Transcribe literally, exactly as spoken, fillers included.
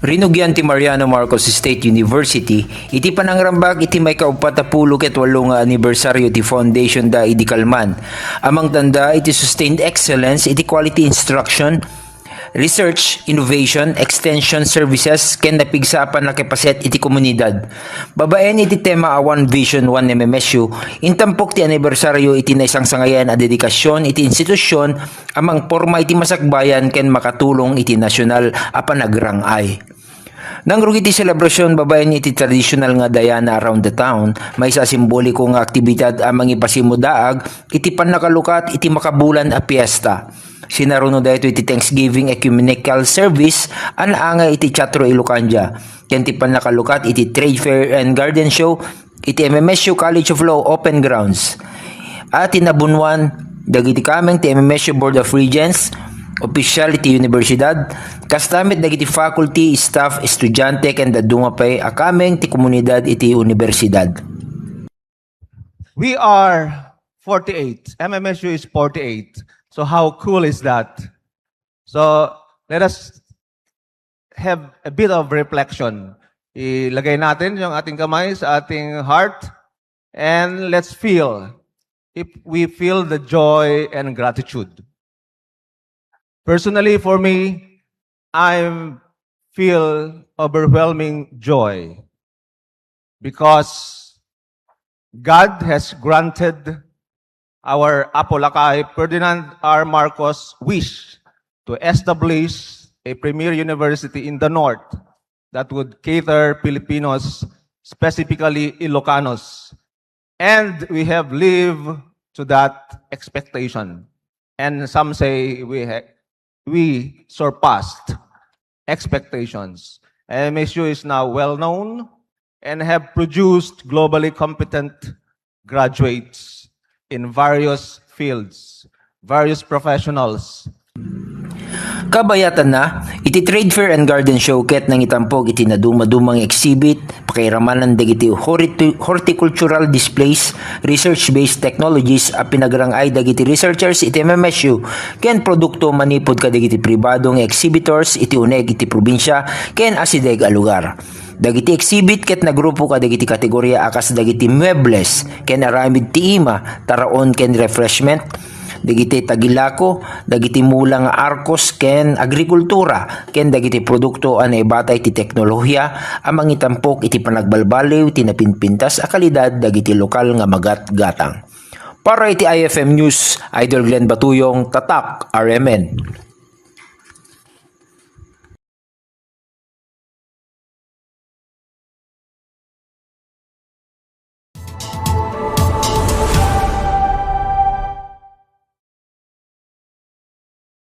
Rinugian ti Mariano Marcos State University iti panangrambak iti maikauppat a pulo ket walo nga anibersaryo ti foundation da idi kalman. Amangtanda iti sustained excellence iti quality instruction, research, innovation, extension services, ken napigsa a pannakapaset iti komunidad. Babaen iti tema a One Vision, One M M S U, intampok ti anibersaryo iti naisangsangayan a dedikasyon iti institusyon a mangporma iti masakbayan ken makatulong iti nasyonal a panagrang-ay. Nangrugi ti selebrasyon babaen iti tradisyonal nga Diana Around the Town, maysa a simboliko nga aktibidad a mangipasimudaag iti pannakalukat iti makabulan a piesta. Sinaruno daytoy iti Thanksgiving Ecumenical Service a naangay iti Teatro Ilocandia, ken ti pannakalukat iti Trade Fair and Garden Show iti M M S U College of Law Open Grounds. A tinabunwan dagiti kameng ti M M S U Board of Regents, opisyal iti universidad, kasta met dagiti faculty, staff, estudiante, ken dadduma pay a kameng ti komunidad iti universidad. We are forty-eight. M M S U is forty-eight. So how cool is that? So let us have a bit of reflection. Ilagay natin yung ating kamay sa ating heart and let's feel if we feel the joy and gratitude. Personally, for me, I feel overwhelming joy because God has granted our Apo Lakay Ferdinand R. Marcos' wish to establish a premier university in the north that would cater Filipinos, specifically Ilocanos. And we have lived to that expectation. And some say we ha- we surpassed expectations. M S U is now well known and have produced globally competent graduates in various fields, various professionals. Kabayatanna, iti Trade Fair and Garden Show ket nangitampok iti nadumaduma nga exhibit, pakairamanan dagiti horti- horticultural displays, research-based technologies a pinagrang-ay dagiti researchers iti M M S U, ken produkto manipud kadagiti pribado nga exhibitors iti uneg iti probinsia ken asideg a lugar. Dagiti exhibit ket nagrupo kadagiti kategoria a kas dagiti muebles ken aramid ti ima, taraon ken refreshment, dagiti tagilako, dagiti mula nga arkos ken agrikultura, ken dagiti produkto a naibatay ti teknolohiya a mangitampok iti panagbalbaliw ti napinpintas a kalidad dagiti lokal nga magatgatang. Para iti I F M News, Idol Glenn Batuyong, Tatak, R M N.